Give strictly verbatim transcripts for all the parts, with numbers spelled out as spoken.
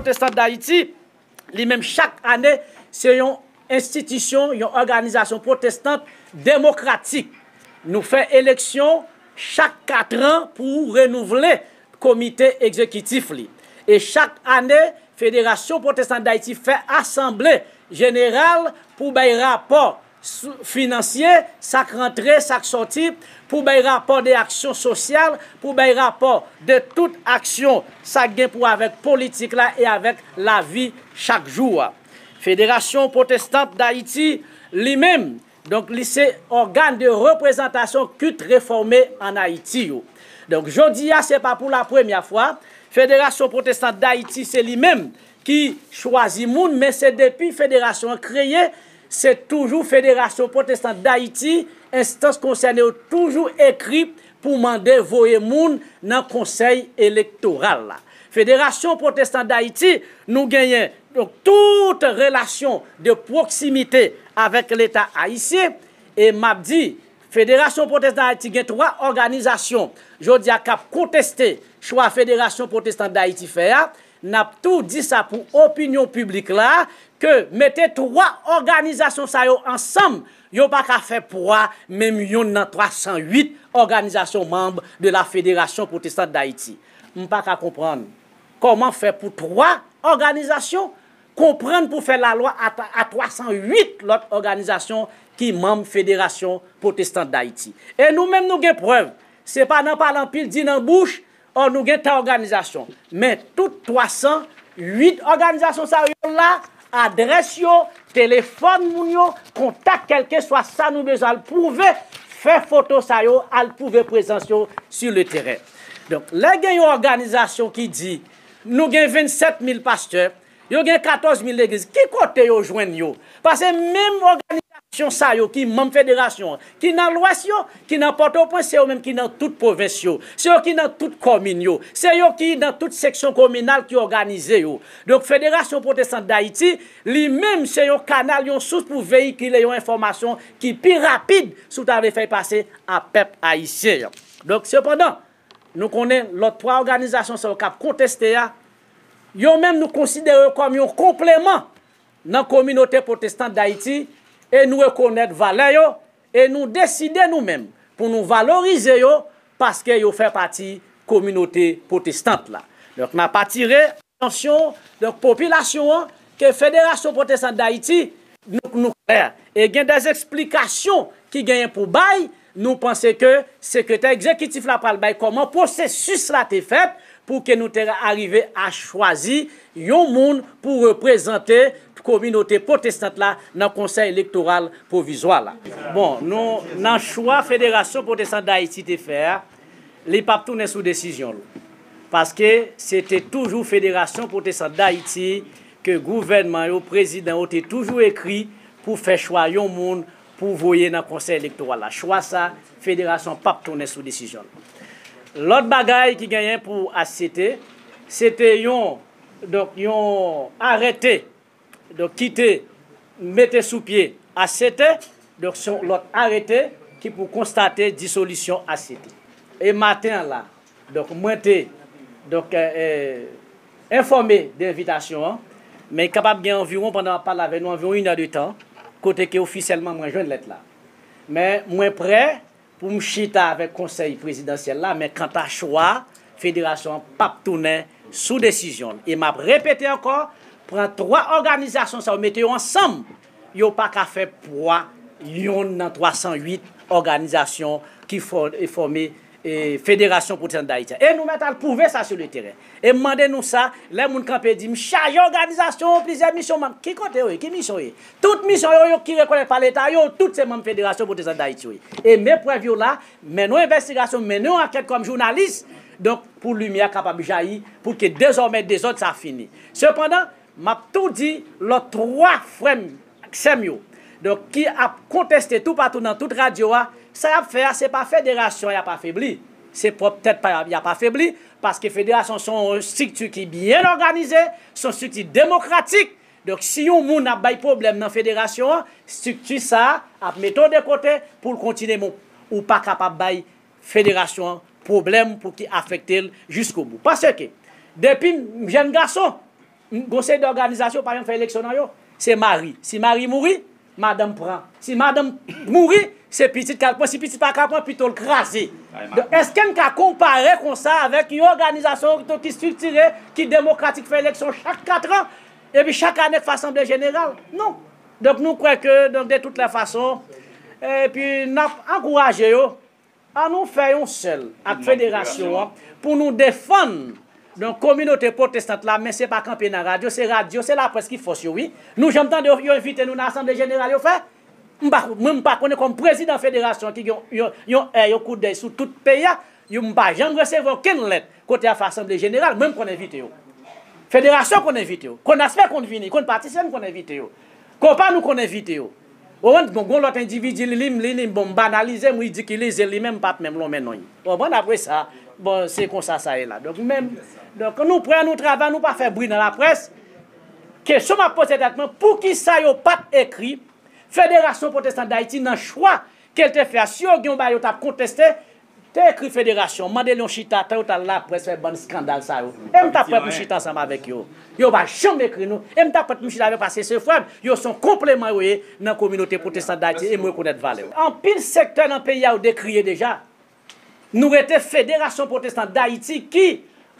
Pwotestan Dayiti, li menm, chak ane, se yon enstitisyon, yon òganizasyon pwotestan demokratik. Nou fè eleksyon chak kat an pou renouvle komite egzekitif li. E chak ane, Federasyon Pwotestan Dayiti fè asanble jeneral pou bay rapò sou, finansye, sa k rantre, sa k sòti, pou bay rapò de aksyon sosyal, pou bay rapò de tout aksyon sa k gen pou avèk politik la e avèk lavi chak jou a. Federasyon Pwotestan Dayiti, li menm, donk, li se ògàn de reprezantasyon kilt refòme ann Ayiti yo. Donk, jodi a, se pa pou la premyè fwa, Federasyon Pwotestan Dayiti, se li menm ki chwazi moun, men se depi federasyon an kreye, se toujou Federasyon Pwotestan Dayiti, enstans konsène yo toujou ekri pou mande voye moun nan konsèy elektoral la. Federasyon Pwotestan Dayiti, nou genyen, donk, tout relasyon de pwoksimite avèk Leta ayisyen, e m ap di, Federasyon Pwotestan Dayiti gen twa òganizasyon jodi a k ap konteste chwa Federasyon Pwotestan Dayiti fè a. N ap tou di sa pou opinyon piblik la, ke mete twa òganizasyon sa yo ansanm, yo pa ka fè pwa menm yonn nan twa san uit òganizasyon manm de la Fédération Protestante d'Haïti. M pa ka konprann kòman fè pou twa òganizasyon konprann pou fè lalwa a, a twa san uit lòt òganizasyon ki manm Federasyon Pwotestan Dayiti. E nou menm, nou gen prèv. Se pa nan pale anpil, di nan bouch, ò, nou gen tan òganizasyon. Men tout twa san uit òganizasyon sa yo la, adrès yo, telefòn moun yo, kontak, kèlkeswa sa nou bezwen al pwouve, fè foto sa yo, al pwouve prezans yo sur le terrain. Donk, lè gen yon òganizasyon ki di, nou gen vennsèt mil pastè, yo gen katòz mil legliz, ki kote yo jwenn yo? Paske menm òganizasyon sa yo ki manm federasyon an, ki nan Lwès yo, ki nan Pòtoprens, se yo menm ki nan tout pwovens yo, se yo ki nan tout kòmin yo, se yo ki nan tout seksyon kominal ki òganize yo. Donk, Federasyon Pwotestan Dayiti, li menm, se yon kanal, yon sous pou veyikile yon enfòmasyon ki pi rapid si w ta vle fè l pase a pèp ayisyen an. Donk, sepandan, nou konnen lòt twa òganizasyon sa yo k ap konteste a, yo menm, nou konsidere yo kòm yon konpleman nan kominote pwotestan Dayiti, e nou rekonèt valè yo, e nou deside nou menm pou nou valorize yo, paske yo fè pati kominote pwotestan la. Donk, n ap atire atansyon, donk, popilasyon an, ke Federasyon Pwotestan Dayiti, nou, nou klè. E gen de eksplikasyon ki genyen pou bay, nou panse ke sekretè egzekitif la pral bay kòman pwosesis la te fèt pou ke nou te arive a chwazi yon moun pou reprezante kominote pwotestan la nan Konsèy Elektoral Pwovizwa la. Bon, nou, nan chwa Federasyon Pwotestan Dayiti te fè a, li p ap tounen sou desizyon l. Paske se te toujou Federasyon Pwotestan Dayiti ke gouvènman yo, prezidan yo te toujou ekri pou fè chwa yon moun pou voye nan Konsèy Elektoral la. Chwa sa, federasyon p ap tounen sou desizyon l. Lòt bagay ki genyen pou H C T, se te yon, donk, yon arete, donk, ki te mete sou pye H C T, donk, se yon lòt arete ki pou konstate disolisyon H C T. E maten an la, donk, mwen te, donk, eh, eh, enfòme de envitasyon an, men kapab gen anviwon, pandan m ap pale avè nou, anviwon inè de tan, kote ke ofisyèlman mwen jwenn lèt la. Men mwen prè pou m chita avèk konsèy prezidansyèl la, men kanta chwa, federasyon an p ap tounen sou desizyon l. E m ap repete ankò, pran twa òganizasyon sa yo, mete yo ansanm, yo pa ka fè pwa yonn nan twa san uit òganizasyon ki fò-, fòme, e, Federasyon Pwotestan Dayiti. E nou mèt al pwouve sa sou le teren. E m mande nou sa, lè moun kanpe di m chaje òganizasyon, plizyè misyon manm. Ki kote yo ye? Ki misyon yo ye? Tout misyon yo, yo ki rekonèt pa Leta yo, tout se manm Federasyon Pwotestan Dayiti yo ye. E men prèv yo la, mennen yon envestigasyon, mennen yon ankèt kòm jounalis, donk, pou limyè kapab jayi, pou ke dezòmè dezòd sa fini. Sepandan, m ap tou di lòt twa frè m ak sè m yo, donk, ki ap konteste toupatou nan tout radyo a, sa y ap fè a, se pa federasyon y ap afebli, se pwòp tèt pa y ap afebli, paske federasyon se yon estrikti ki byen òganize, se yon estrikti demokratik. Donk, si yon moun ap bay pwoblèm nan federasyon an, estrikti sa a ap mete w de kote pou l kontinye. Bon, ou pa kapab bay federasyon an pwoblèm pou ki afekte l jiskobou. Paske, depi m jèn gason, Gon seri de òganizasyon pa janm fè eleksyon nan yo. Se mari. Si mari mouri, madanm pran. Si madanm mouri, se pitit k al pran. Si pitit pa ka pran, pito l kraze. Donk, èske n ka konpare konsa avèk yon òganizasyon ki estriktire, ki demokratik, fè eleksyon chak kat an, epi chak ane k fè asanble jeneral? Non. Donk, nou kwè ke, donk, de tout lè fason, epi n ap ankouraje yo, an nou fè yon sèl ak federasyon an pou nou defann, donk, kominote pwotestant la, men se pa kanpe nan radyo, se radyo, se laprès ki fòs yo, wi. Nou janm tande yo, yo envite nou nan asanble jeneral yo fè? M pa, mwen, m pa konnen kòm prezidan federasyon ki gen yon, yon, yon èy, yon koudèy sou tout peyi a, yo, m pa janm resevwa okenn lèt kote y ap fè asanble jeneral, mwen, m konn envite yo. Federasyon konn envite yo. Konaspe konn vini, konn patisyen konn envite yo. Kopa nou konn envite yo. Ou konprann? Bon, gon lòt endividi, li, li, li, li, bon, m banalize, m ridikilize, li menm pa t menm lonmen non. Ou konprann? Apre sa, bon, se konsa sa ye la. Donk, menm, donk, nou prè, nou travay, nou pa fè bri nan laprès. Kesyon m ap poze tèt mwen, poukisa yo pa t ekri Federasyon Pwotestan d Ayiti nan chwa ke l te fè a? Si yo gen yon bagay yo t ap konteste, te ekri federasyon, mande l yon chita, tan yo t al laprès fè bann eskandal sa yo. E m t ap prè pou m chita ansanm avèk yo. Yo pa janm ekri nou. E m t ap prè pou m chita avèk, paske se frè m, yo se yon konpleman yo ye nan kominote pwotestan d Ayiti, e m rekonèt valè yo. Anpil sektè nan peyi a yo dekriye deja. Nou rete Federasyon Pwotestan d Ayiti ki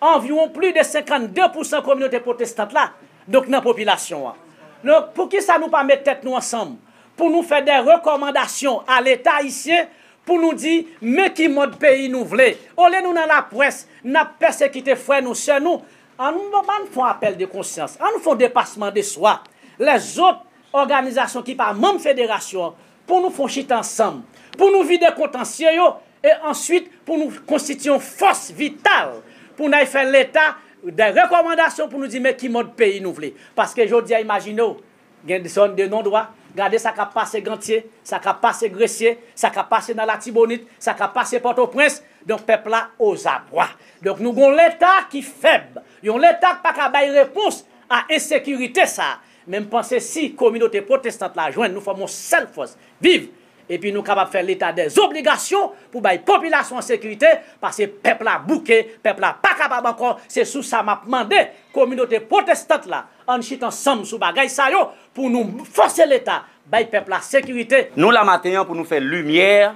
anviwon plis de senkannde pousan kominote pwotestant la, donk nan popilasyon an. Donk, poukisa nou pa met tèt nou ansanm pou nou fè de rekòmandasyon a Leta ayisyen pou nou di, men ki mòd peyi nou vle? Olye nou nan laprès, n ap pèsekite frè nou, sè nou, an nou, ann fè yon apèl de konsyans, ann fè yon depasman de swa. Lèzòt òganizasyon ki pa manm federasyon an, pou nou fè yon chita ansanm, pou nou vide kontansye yo, e answit pou nou konstitye yon fòs vital, pou n al fè Leta de rekòmandasyon pou nou di men ki mòd peyi nou vle. Paske jodi a, imajine w, gen zòn de non dwa, gade sa k ap pase Gantye, sa k ap pase Gresye, sa k ap pase nan Latibonit, sa k ap pase Pòtoprens, donk pèp la ozabwa. Donk nou gon Leta ki fèb, yon Leta k pa ka bay repons a ensekirite sa a. Men m panse si kominote pwotestant la jwenn nou fòme yon sèl fòs viv, epi nou kapab fè Leta dèzobligasyon pou bay popilasyon an sekirite, paske pèp la bouke, pèp la pa kapab ankò, se sou sa m ap mande kominote pwotestant la, ann chita ansanm sou bagay sa yo pou nou fòse Leta bay pèp la sekirite. Nou la maten an pou nou fè limyè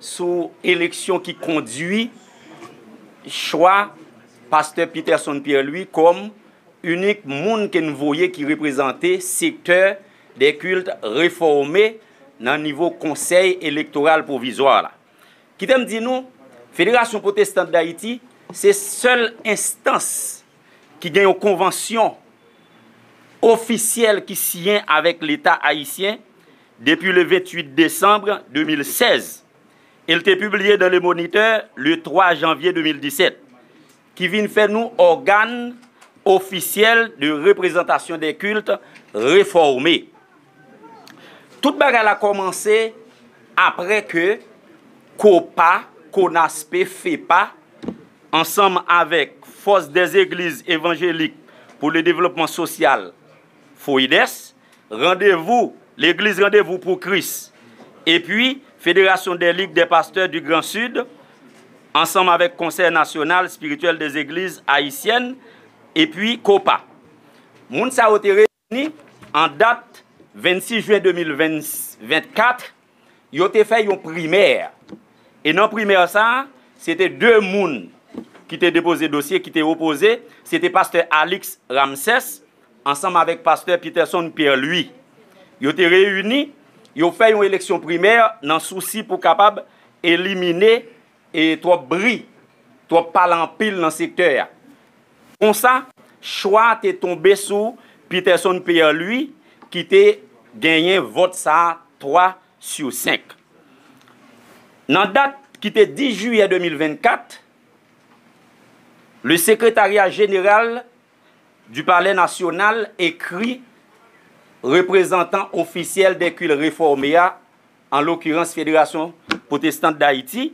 sou eleksyon ki kondui chwa pastè Peterson Pierre Louis kòm inik moun ke n voye ki reprezante sektè de kilt refòme nan nivo Konsèy Elektoral Pwovizwa la. Kite m di nou, Federasyon Pwotestant d Ayiti se sèl enstans ki gen yon konvansyon ofisyèl ki siyen avèk Leta ayisyen depi le venntuit desanm de mil sèz, e l te pibliye dans Le Moniteur le twa janvye de mil disèt, ki vin fè nou ògàn ofisyèl de reprezantasyon de kilt refòme. Tout bagay la kòmanse apre ke kopa, konaspe, fepa, ansanm avèk Force des Églises Évangéliques pour le Développement Social, foides, Randevou, Legliz Randevou pou Kris, epi Fédération des Ligues des Pasteurs du Grand Sud, ansanm avèk Conseil National Spirituel des Églises Haïtiennes, epi kopa. Moun sa yo te reyini an dat vennsis jen de mil vennkat, yo te fè yon primè. E nan primè sa a, se te de moun ki te depoze dosye, ki te opoze, se te pastè Alix Ramsès ansanm avèk pastè Peterson Pierre Louis. Yo te reyini, yo fè yon eleksyon primè nan sousi pou kapab elimine e twòp bri, twòp pale anpil nan sektè a. Konsa, chwa te tonbe sou Peterson Pierre Louis ki te genyen vòt sa a twa sou senk. Nan dat ki te dis jiyè de mil vennkat, le Secrétariat Général du Palais National ekri reprezantan ofisyèl de kilt refòme a, an lokirans Fédération Protestante d'Haïti,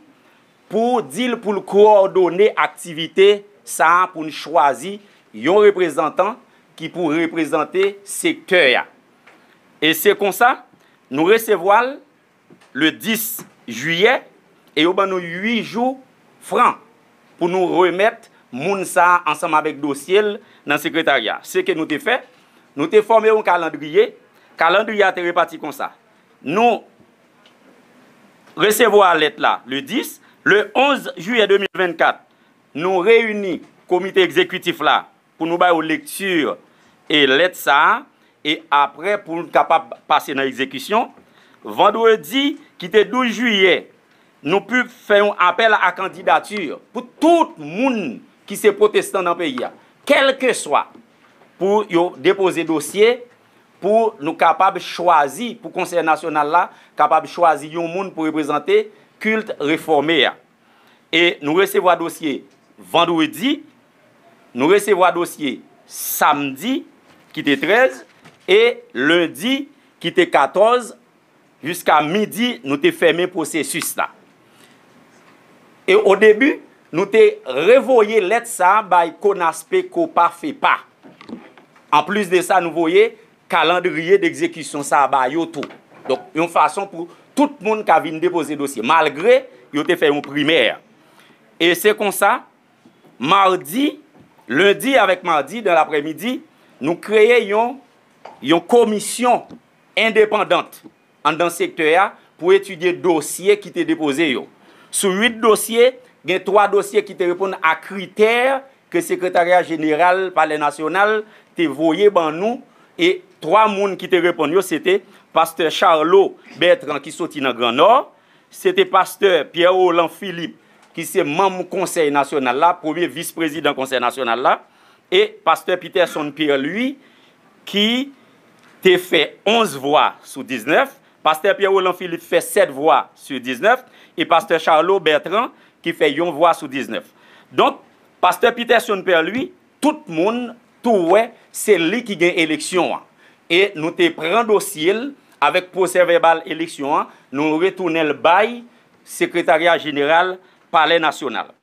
pou di l pou l kowòdone aktivite sa a pou n chwazi yon reprezantan ki pou reprezante sektè a. E se konsa, nou resevwa l le dis jiyè e yo ban nou uit jou fran pou nou remèt moun sa a ansanm avèk dosye l nan sekretarya. Se ke nou te fè, nou te fòme yon kalandriye. Kalandriye a te repati konsa. Nou resevwa lèt la le dis, le onz jiyè de mil vennkat, nou reyini komite egzekitif la pou nou ba yo lekti e lèt sa a, e apre pou n kapab pase nan egzekisyon. Vandredi ki te douz jiyè, nou pi fè yon apèl a kandidati pou tout moun ki se pwotestan nan peyi a, kèlkeswa, pou yo depoze dosye, pou nou kapab chwazi, pou Konsèy Nasyonal la kapab chwazi yon moun pou reprezante kilt refòme a. E nou resevwa dosye vandredi, nou resevwa dosye samdi, ki te trèz, e lendi, ki te katòz, jiska midi, nou te fèmen pwosesis la. E o debi, nou te revoye lèt sa a bay Konaspe, Kopa, Fepa. Anplis de sa, nou voye kalandriye degzekisyon sa a ba yo tou. Donk, yon fason pou tout moun ka vin depoze dosye, malgre yo te fè yon primè. E se konsa, madi, lendi avèk madi, dan laprèmidi, nou kreye yon, yon komisyon endepandant anndan sektè a pou etidye dosye ki te depoze yo. Sou uit dosye, gen twa dosye ki te reponn a kritè ke Sekretarya Jeneral Palè Nasyonal te voye ban nou, e twa moun ki te reponn yo, se te Pastè Charlot Bertrand ki soti nan Gran Nò, se te Pastè Pierre Roland Philippe ki se manm Konsèy Nasyonal la, premye vis prezidan Konsèy Nasyonal la, e Pastè Peterson Pierre Louis ki te fè onz vwa sou diznèf, Pastè Pierre Roland Philippe fè sèt vwa sou diznèf, e Pastè Charlot Bertrand ki fè yon vwa sou diznèf. Donk, Pastè Peterson Pierre Louis, tout moun tou wè se li ki gen eleksyon an. E nou te pran dosye l avèk pwosè vèbal eleksyon an, nou retounen l bay Sekretarya Jeneral Palè Nasyonal.